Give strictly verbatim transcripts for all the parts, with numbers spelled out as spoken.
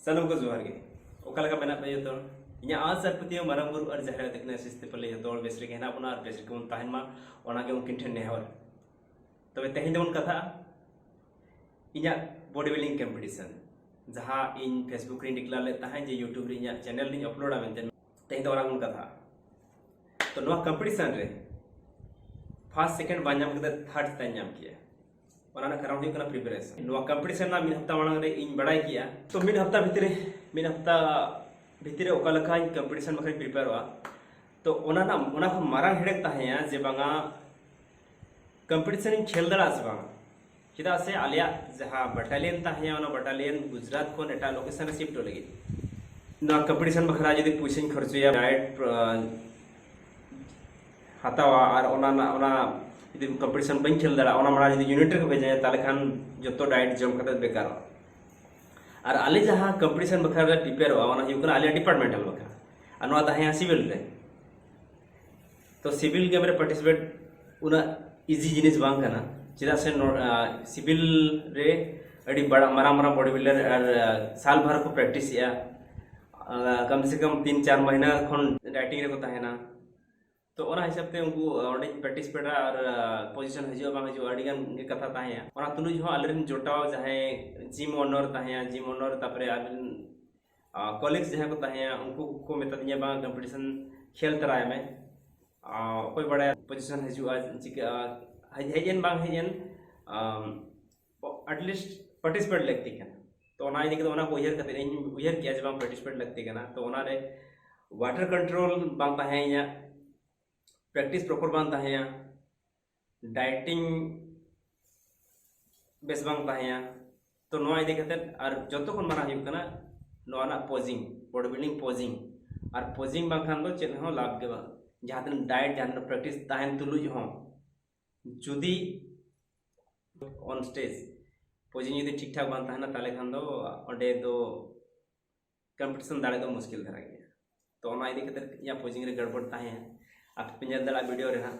ᱥᱟᱱᱟᱢ ᱠᱚ ᱡᱚᱦᱟᱨ ᱜᱮ᱾ ᱚᱠᱟ ᱞᱮᱠᱟ ᱢᱮᱱᱟᱜ ᱯᱮᱭᱟ ᱡᱚᱛᱚ ᱦᱚᱲ? ᱤᱧᱟᱹᱜ ᱟᱸᱥ ᱟᱨ ᱯᱟᱹᱛᱭᱟᱹᱣ ᱢᱟᱨᱟᱝ ᱵᱩᱨᱩ ᱟᱨ ᱡᱟᱦᱮᱨ ᱟᱭᱳ ᱛᱟᱹᱠᱤᱱ ᱟᱥᱤᱥ ᱛᱮ ᱯᱟᱞᱮ ᱡᱚᱛᱚ ᱦᱚᱲ ᱵᱮᱥ ᱨᱮᱜᱮ ᱦᱮᱱᱟᱜ ᱵᱚᱱᱟ ᱟᱨ ᱵᱮᱥ ᱨᱮᱜᱮ ᱵᱚᱱ ᱛᱟᱦᱮᱱ ᱢᱟ, ᱚᱱᱟ ᱜᱮ ᱩᱱᱠᱤᱱ ᱴᱷᱮᱱ ᱱᱮᱦᱚᱨ᱾ ᱛᱚᱵᱮ ᱛᱮᱦᱮᱧ ᱫᱚᱵᱚᱱ ᱠᱟᱛᱷᱟᱜᱼᱟ ᱤᱧᱟᱹᱜ body building competition, ᱡᱟᱦᱟᱸ ᱤᱧ Facebook ᱨᱮᱧ declare ᱞᱮᱫ ᱛᱟᱦᱮᱸᱫ ᱡᱮ YouTube ᱨᱮ ᱤᱧᱟᱹᱜ channel ᱨᱤᱧ uploadᱟ ᱢᱮᱱᱛᱮ᱾ ᱛᱮᱦᱮᱧ ᱫᱚ ᱚᱱᱟ ᱵᱚᱱ ᱠᱟᱛᱷᱟᱜᱼᱟ᱾ ᱛᱚ ᱱᱚᱣᱟ competition ᱨᱮ first second ᱵᱟᱝ ᱧᱟᱢ ᱠᱟᱛᱮ third ᱛᱟᱧ ᱧᱟᱢ ᱠᱮᱜᱼᱟ᱾ ᱚᱱᱟ ᱨᱮᱱᱟᱜ ᱠᱟᱨᱚᱱ ᱦᱩᱭᱩᱜ ᱠᱟᱱᱟ preparation᱾ ᱱᱚᱣᱟ competition ᱨᱮᱱᱟᱜ ᱢᱤᱫ ᱦᱟᱯᱛᱟ ᱢᱟᱲᱟᱝ ᱨᱮ ᱤᱧ ᱵᱟᱲᱟᱭ ᱠᱮᱜᱼᱟ᱾ ᱛᱚ ᱢᱤᱫ ᱦᱟᱯᱛᱟ ᱵᱷᱤᱛᱨᱤ ᱨᱮ ᱢᱤᱫ ᱦᱟᱯᱛᱟ ᱵᱷᱤᱛᱨᱤ ᱨᱮ ᱚᱠᱟ ᱞᱮᱠᱟᱧ competition ᱵᱟᱠᱷᱨᱟᱧ prepareᱚᱜᱼᱟ, ᱛᱚ ᱚᱱᱟ ᱨᱮᱱᱟᱜ ᱚᱱᱟ ᱠᱷᱚᱱ ᱢᱟᱨᱟᱝ headache ᱛᱟᱦᱮᱸᱭᱟ ᱡᱮ ᱵᱟᱝᱟ competition ᱤᱧ ᱠᱷᱮᱞ ᱫᱟᱲᱮᱭᱟᱜᱼᱟ ᱥᱮ ᱵᱟᱝᱟ᱾ ᱪᱮᱫᱟᱜ ᱥᱮ ᱟᱞᱮᱭᱟᱜ ᱡᱟᱦᱟᱸ battalion ᱛᱟᱦᱮᱸᱭᱟ, ᱚᱱᱟ battalion ᱜᱩᱡᱽᱨᱟᱴ ᱠᱷᱚᱱ ᱮᱴᱟᱜ location ᱨᱮ shift ᱞᱟᱹᱜᱤᱫ᱾ ᱱᱚᱣᱟ competition ᱵᱟᱠᱷᱨᱟ ᱡᱩᱫᱤ ᱯᱩᱭᱥᱟᱹᱧ ᱠᱷᱚᱨᱪᱚᱭᱟ, diet, ᱟᱸ, ᱦᱟᱛᱟᱣᱟ ᱟᱨ ᱚᱱᱟ ᱨᱮᱱᱟᱜ, ᱚᱱᱟ ᱡᱩᱫᱤ competition ᱵᱟᱹᱧ ᱠᱷᱮᱞ ᱫᱟᱲᱮᱭᱟᱜᱼᱟ, ᱚᱱᱟ ᱢᱟᱲᱟᱝ ᱡᱩᱫᱤ unit ᱨᱮᱠᱚ ᱵᱷᱮᱡᱟᱭᱟ, ᱛᱟᱦᱚᱞᱮ ᱠᱷᱟᱱ ᱡᱚᱛᱚ diet ᱡᱚᱢ ᱠᱟᱛᱮ ᱵᱮᱠᱟᱨᱚᱜᱼᱟ᱾ ᱟᱨ ᱟᱞᱮ ᱡᱟᱦᱟᱸ competition ᱵᱟᱠᱷᱨᱟ ᱞᱮ prepareᱚᱜᱼᱟ, ᱚᱱᱟ ᱦᱩᱭᱩᱜ ᱠᱟᱱᱟ ᱟᱞᱮᱭᱟᱜ departmental ᱵᱟᱠᱷᱨᱟ, ᱟᱨ ᱱᱚᱣᱟ ᱛᱟᱦᱮᱸᱭᱟ civil ᱨᱮ᱾ ᱛᱚ civil game ᱨᱮ participate ᱩᱱᱟᱹᱜ easy ᱡᱤᱱᱤᱥ ᱵᱟᱝ ᱠᱟᱱᱟ, ᱪᱮᱫᱟᱜ ᱥᱮ ᱱᱚ-, ᱟ, civil ᱨᱮ ᱟᱹᱰᱤ ᱵᱟᱲᱟ-, ᱢᱟᱨᱟᱝ ᱢᱟᱨᱟᱝ body builder ᱟᱨ, ᱟ, ᱥᱟᱞ ᱵᱷᱟᱨ ᱠᱚ practiceᱮᱜᱼᱟ᱾ ᱟ, ᱠᱚᱢ ᱥᱮ ᱠᱚᱢ ᱛᱤᱱ ᱪᱟᱨ ᱢᱟᱹᱦᱱᱟᱹ ᱠᱷᱚᱱ dieting ᱨᱮᱠᱚ ᱛᱟᱦᱮᱱᱟ᱾ ᱛᱚ ᱚᱱᱟ ᱦᱤᱥᱟᱹᱵ ᱛᱮ ᱩᱱᱠᱩ, ᱟ, ᱚᱸᱰᱮᱧ participateᱟ ᱟᱨ, ᱟ, position ᱦᱤᱡᱩᱜᱼᱟ ᱵᱟᱝ ᱦᱤᱡᱩᱜᱼᱟ, ᱟᱹᱰᱤ ᱜᱟᱱ ᱜᱮ ᱠᱟᱛᱷᱟ ᱛᱟᱦᱮᱸᱭᱟ᱾ ᱚᱱᱟ ᱛᱩᱞᱩᱡ ᱦᱚᱸ ᱟᱞᱮᱨᱮᱱ ᱡᱚᱴᱟᱣ ᱡᱟᱦᱟᱸᱭ gym owner ᱛᱟᱦᱮᱸᱭᱟ, gym owner, ᱛᱟᱨᱯᱚᱨᱮ ᱟᱞᱮᱨᱮᱱ ᱟᱨ colleagues ᱡᱟᱦᱟᱸᱭ ᱠᱚ ᱛᱟᱦᱮᱸᱭᱟ, ᱩᱱᱠᱩ ᱠᱚ ᱢᱮᱛᱟ ᱫᱤᱧᱟ, "ᱵᱟᱝ, competition ᱠᱷᱮᱞ ᱛᱟᱨᱟᱭ ᱢᱮ, ᱟᱨ ᱚᱠᱚᱭ ᱵᱟᱲᱟᱭᱟ position ᱦᱤᱡᱩᱜᱼᱟ, ᱪᱤᱠᱟᱹᱜᱼᱟ, ᱦᱮᱡ, ᱦᱮᱡ ᱮᱱ ᱵᱟᱝ ᱦᱮᱡ ᱮᱱ, ᱟᱢ, at least participate ᱞᱟᱹᱠᱛᱤ ᱠᱟᱱᱟ᱾" ᱛᱚ ᱚᱱᱟ ᱤᱫᱤ ᱠᱟᱛᱮ ᱚᱱᱟ ᱠᱚ ᱩᱭᱦᱟᱹᱨ ᱠᱟᱛᱮ ᱤᱧ ᱩᱭᱦᱟᱹᱨ ᱠᱮᱜᱼᱟ ᱡᱮ ᱵᱟᱝ, participate ᱞᱟᱹᱠᱛᱤ ᱠᱟᱱᱟ᱾ ᱛᱚ ᱚᱱᱟᱨᱮ water control ᱵᱟᱝ ᱛᱟᱦᱮᱸ ᱤᱧᱟᱹᱜ, practice proper ᱵᱟᱝ ᱛᱟᱦᱮᱸᱭᱟ, dieting ᱵᱮᱥ ᱵᱟᱝ ᱛᱟᱦᱮᱸᱭᱟ᱾ ᱛᱚ ᱱᱚᱣᱟ ᱤᱫᱤ ᱠᱟᱛᱮ ᱟᱨ ᱡᱚᱛᱚ ᱠᱷᱚᱱ ᱢᱟᱨᱟᱝ ᱦᱩᱭᱩᱜ ᱠᱟᱱᱟ ᱱᱚᱣᱟ ᱨᱮᱱᱟᱜ posing, body building posing᱾ ᱟᱨ posing ᱵᱟᱝᱠᱷᱟᱱ ᱫᱚ ᱪᱮᱫ ᱦᱚᱸ ᱞᱟᱵᱷ ᱜᱮ ᱵᱟᱝ᱾ ᱡᱟᱦᱟᱸ ᱛᱤᱱᱟᱹᱜ diet, ᱡᱟᱦᱟᱸ ᱛᱤᱱᱟᱹᱜ practice ᱛᱟᱦᱮᱱ ᱛᱩᱞᱩᱡ ᱦᱚᱸ ᱡᱩᱫᱤ on stage posing ᱡᱩᱫᱤ ᱴᱷᱤᱠ ᱴᱷᱟᱠ ᱵᱟᱝ ᱛᱟᱦᱮᱱᱟ, ᱛᱟᱦᱚᱞᱮ ᱠᱷᱟᱱ ᱫᱚ ᱚᱸᱰᱮ ᱫᱚ competition ᱫᱟᱲᱮ ᱫᱚ ᱢᱩᱥᱠᱤᱞ ᱫᱷᱟᱨᱟ ᱜᱮᱭᱟ᱾ ᱛᱚ ᱚᱱᱟ ᱤᱫᱤ ᱠᱟᱛᱮ ᱤᱧᱟᱹᱜ posing ᱨᱮ ᱜᱟᱲᱵᱚᱲ ᱛᱟᱦᱮᱸᱭᱟ᱾ ᱟᱯᱮ ᱯᱮ ᱧᱮᱞ ᱫᱟᱲᱮᱭᱟᱜᱼᱟ video ᱨᱮ ᱦᱟᱸᱜ,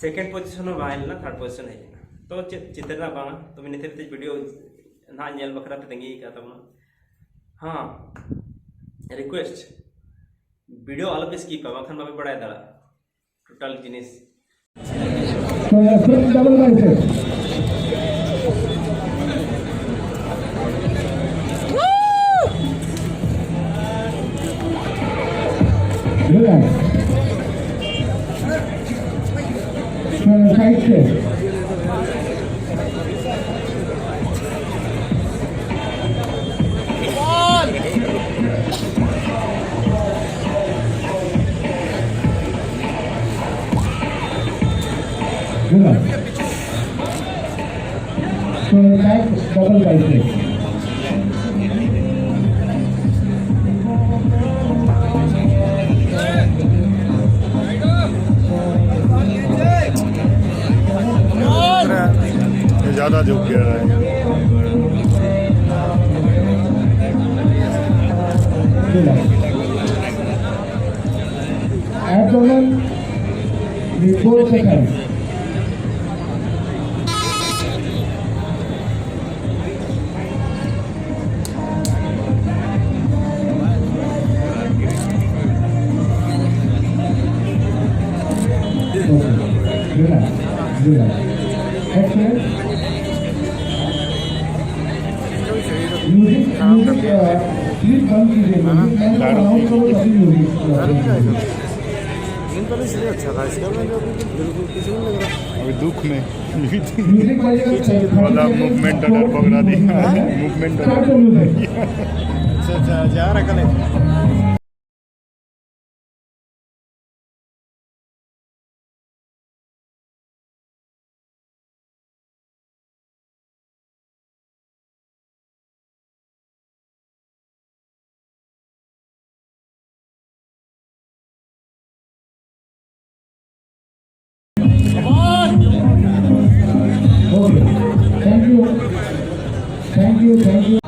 second position ᱦᱚᱸ ᱵᱟᱝ ᱦᱮᱡ ᱞᱮᱱᱟ, third position ᱦᱮᱡ ᱮᱱᱟ᱾ ᱛᱚ ᱪᱮᱫ ᱪᱤᱱᱛᱟᱹ ᱨᱮᱱᱟᱜ ᱵᱟᱝᱟ, ᱛᱚᱵᱮ ᱱᱤᱛ ᱦᱟᱹᱵᱤᱡ ᱛᱮ video ᱱᱟᱦᱟᱜ ᱧᱮᱞ ᱵᱟᱠᱷᱨᱟ ᱯᱮ ᱛᱟᱺᱜᱤ ᱟᱠᱟᱫ ᱛᱟᱵᱚᱱᱟ᱾ ᱦᱚᱸ, ᱨᱤᱠᱩᱭᱮᱥᱴ, ᱵᱷᱤᱰᱤᱭᱳ ᱟᱞᱚᱯᱮ ᱥᱠᱤᱯᱟ, ᱵᱟᱝᱠᱷᱟᱱ ᱵᱟᱯᱮ ᱵᱟᱲᱟᱭ ᱫᱟᱲᱮᱭᱟᱜᱼᱟ ᱴᱳᱴᱟᱞ ᱡᱤᱱᱤᱥ᱾ ये ज़्यादा झुक गया है। Abdomen report second. Relax, relax. Excellent. Music, music, uh, please बंद कीजिए। Music मैं अनाउंस करो तभी म्यूजिक। इन पहले से अच्छा था, इसका मैं जो अभी बिल्कुल कुछ नहीं लग रहा। अभी दुख में। म्यूजिक बजेगा। वाला मूवमेंट डर पकड़ा दिया। मूवमेंट डर। अच्छा, अच्छा, जा रहा कल। Okay. Thank you. Thank you. Thank you.